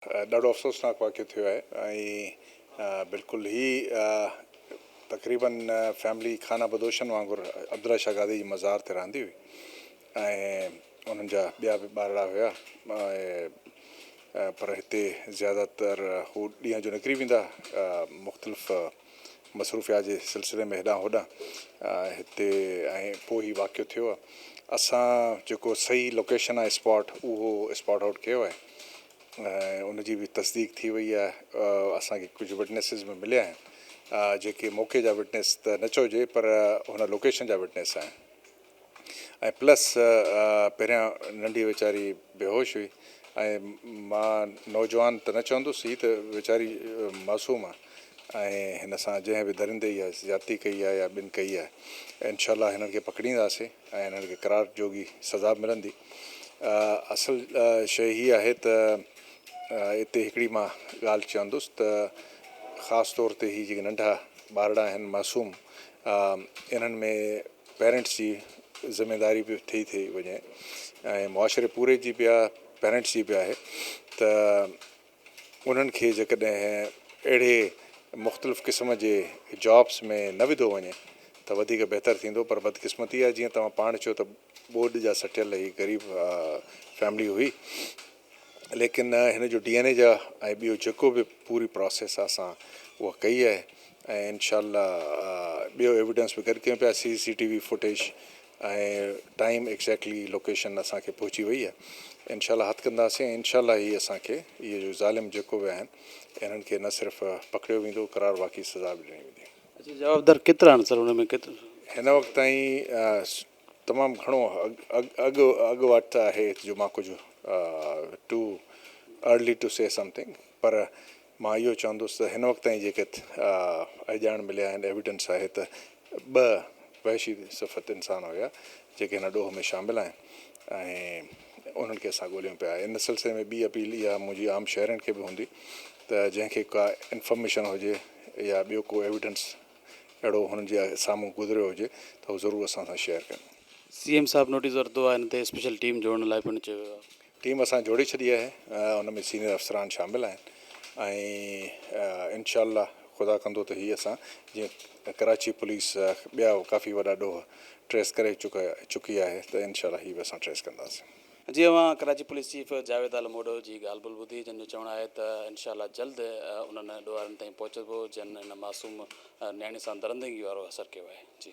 ڏاڍو افسوسناڪ واقعو ٿيو آهي ۽ بلڪل هي تقريبن فيملي خانه بدوشن وانگر عبدالله شاهه گادي جي مزار تي رهندي هئي ۽ انهن جا ٻيا به ٻارڙا هيا ۽ پر هتي زياده تر هو ڏينهن جو نڪري ويندا مختلف مصروفيات جي سلسلي ۾ هيڏانهن هوڏانهن هتي ۽ پوء هي واقعو ٿيو آهي اسان جيڪو صحيح لوڪيشن آهي اسپاٽ اهو اسپاٽ آئوٽ ڪيو آهي ۽ ان جي به تصديق ٿي وئي آهي اسان کي ڪجهه وٽنيسز به مليا آهن جيڪي موقعي جا وٽنيس ته نه چئجي پر هن لوڪيشن جا وٽنيس آهن ۽ پلس پهريان ننڍي ويچاري بيهوش هئي ۽ مان نوجوان ته نه چوندس هي ته ويچاري معصوم آهي ۽ هن سان جنهن به درندي اها زيادتي ڪئي آهي يا ٻن ڪئي آهي انشاء الله هنن کي پڪڙينداسين ۽ انهن کي قرار جوڳي سزا به ملندي. اصل شيء هي آهي ته اتي هڪڙي مان ڳالهه چوندس ته خاص طور تي هي جيڪي ننڍا ٻارڙا آهن معصوم انهن ۾ پيرنٽس جي ذميداري به ٿي ٿي وڃي ۽ معاشري پوري جي به آهي پيرنٽس جي به آهي ته انهن کي جيڪڏهن اهڙي مختلف قسم جي جابس ۾ نه وڌو وڃي ته وڌيڪ بهتر ٿيندو پر بدقسمتي آهي جيئن توهان پاڻ چيو ته ٻوڏ جا سٽيل هي غريب فيملي هئي ليڪن هن جو ڊي اين اي جا ۽ ٻيو جيڪو به پوري پراسيس آهي اسان اها ڪئي آهي ۽ انشاء الله ٻيو ايويڊنس به گڏ ڪيون پيا C C T V footage ۽ time exactly location اسان کي پهچي وئي آهي انشاء الله هٿ ڪنداسين ۽ انشاء الله هي اسان کي اهي جو ظالم جيڪو به آهن انهن کي نه صرف پڪڙيو ويندو قرار واقعي سزا به ڏني ويندي. اڇا جوابدار ڪيترا آهن سر ان ۾ ڪيترا. هن وقت تائين تمام گهڻو اڳ اڳ واٽ آهي جو مان ڪجهه too early to say something پر مان اهو چوندس ته هن وقت تائين جيڪي اهڄاڻ مليا آهن ايويڊنس آهي ته ٻه وحشي صفت انسان هيا جيڪي هن ڏوهه ۾ شامل آهن ۽ انهن کي اسان ڳوليون پيا. ان سلسلي ۾ ٻي اپيل اها منهنجي عام شهرين کي به هوندي ته جنهن کي ڪا انفارميشن هجي يا ٻيو ڪو ايويڊنس اهڙو هنن جي سامهون گذريو هجي ته هو ضرور اسان سان شيئر ڪن. سي ايم صاحب نوٽيس ورتو آهي ان تي اسپيشل ٽيم جوڙڻ لاء پڻ چيو ويو آهي. ٽيم اسان جوڙي ڇڏي آهي ان ۾ سينئر افسران شامل آهن ۽ انشاء الله خدا ڪندو ته هي اسان جيئن ڪراچي پوليس ٻيا ڪافي وڏا ڏوهه ٽريس ڪري چڪي آهي ته انشاء الله هي به اسان ٽريس ڪنداسين. جي اوهان ڪراچي پوليس چيف جاويد عالم اوڍو جي ڳالهه ٻولهه ٻڌي جن جو چوڻ آهي ته انشاء الله جلد انهن ڏوهارين تائين پهچبو جن هن معصوم نياڻي سان درندگي وارو اثر ڪيو آهي جي.